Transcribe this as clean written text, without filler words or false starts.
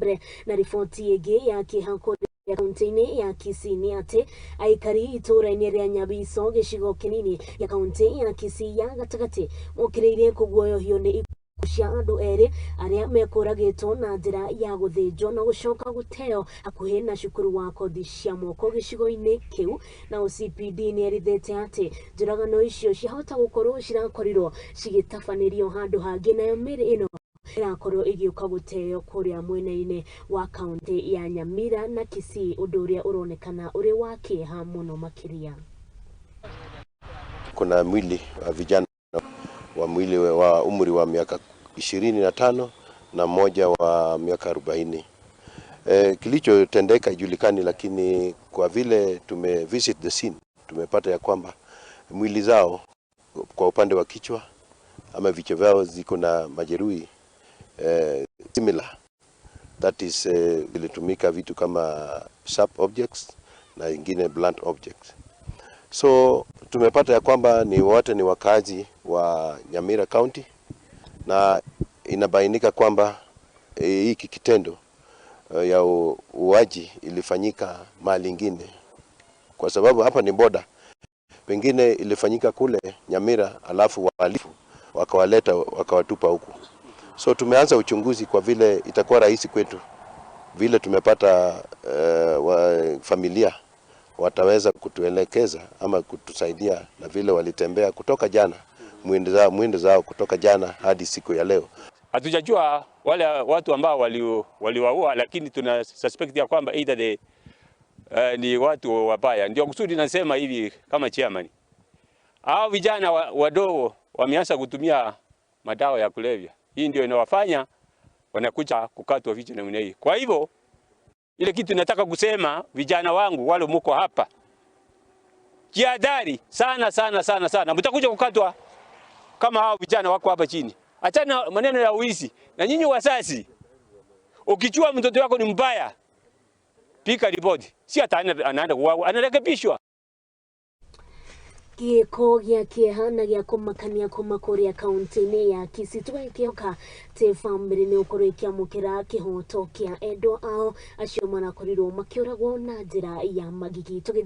Mbere na riboti ĩngĩ ya kĩeha kũrĩa kaunti-inĩ ya Kisii nĩ atĩ aikari itũũra-inĩ rĩa Nyabiso, gĩcigo kĩnini gĩa kaunti ya Kisii ya gatagatĩ, mokĩrĩirie kũguoyohio nĩ ikuũ cia andũ erĩ arĩa mekũragĩtwo na njĩra ya gũthĩnjwo na gũcoka gũteo hakuhĩ na cukuru wa kothi cia moko gĩcigo-inĩ kĩu. Na OCPD nĩ erithĩte atĩ njũragano icio ciahota gũkorwo cirakorirwo cigĩtabanĩrio handũ hangĩ, nayo mĩrĩ ĩno ĩrakorwo ĩgĩũka gũteo kũrĩa mwena-inĩ wa kaunti ya Nyamira na Kisii, ũndũ ũrĩa ũronekana ũrĩ wa kĩeha mũno makĩria. Kuna mwili wa vijana wa mwili wa umri wa miaka 25 na mmoja wa miaka 40. Kilichotendeka ijulikani, lakini kwa vile tume visit the scene, tumepata ya kwamba mwili zao kwa upande wa kichwa ama vichwa vyao ziko na majeruhi similar, that is, vilitumika vitu kama sharp objects na ingine blunt objects. So tumepata ya kwamba ni wote ni wakazi wa Nyamira County na inabainika kwamba hiki kitendo ya uuaji ilifanyika mahali ingine, kwa sababu hapa ni boda, pengine ilifanyika kule Nyamira, alafu wahalifu wakawaleta wakawatupa huku. So tumeanza uchunguzi kwa vile itakuwa rahisi kwetu vile tumepata familia wataweza kutuelekeza ama kutusaidia na vile walitembea kutoka jana mwendo zao kutoka jana hadi siku ya leo. Hatujajua wale watu ambao waliwaua, lakini tuna suspect ya kwamba either ni watu wabaya. Ndio kusudi nasema hivi kama chairman, hao vijana wadogo wameanza kutumia madawa ya kulevya. Hii ndio inawafanya wanakuja kukatwa vichwa namna hii. Kwa hivyo ile kitu nataka kusema, vijana wangu wale muko hapa, jihadhari sana sana sana sana, mtakuja kukatwa kama hao vijana wako hapa chini. Achana maneno ya uizi. Na nyinyi wazazi, ukijua mtoto wako ni mbaya, pika ripoti, si hata anaenda kuuawa, anarekebishwa. Gĩko gĩa kĩeha na gĩa kũmakania kuma kũrĩa kaunti-inĩ ya Kisii, tũgakĩhoka atĩ bamĩrĩ nĩ ũkorwo ĩkĩamũkĩra kĩhoto kĩa endwa ao acio marakorirwo makĩũragwo na njĩra ya magigi. Tũgĩthiĩ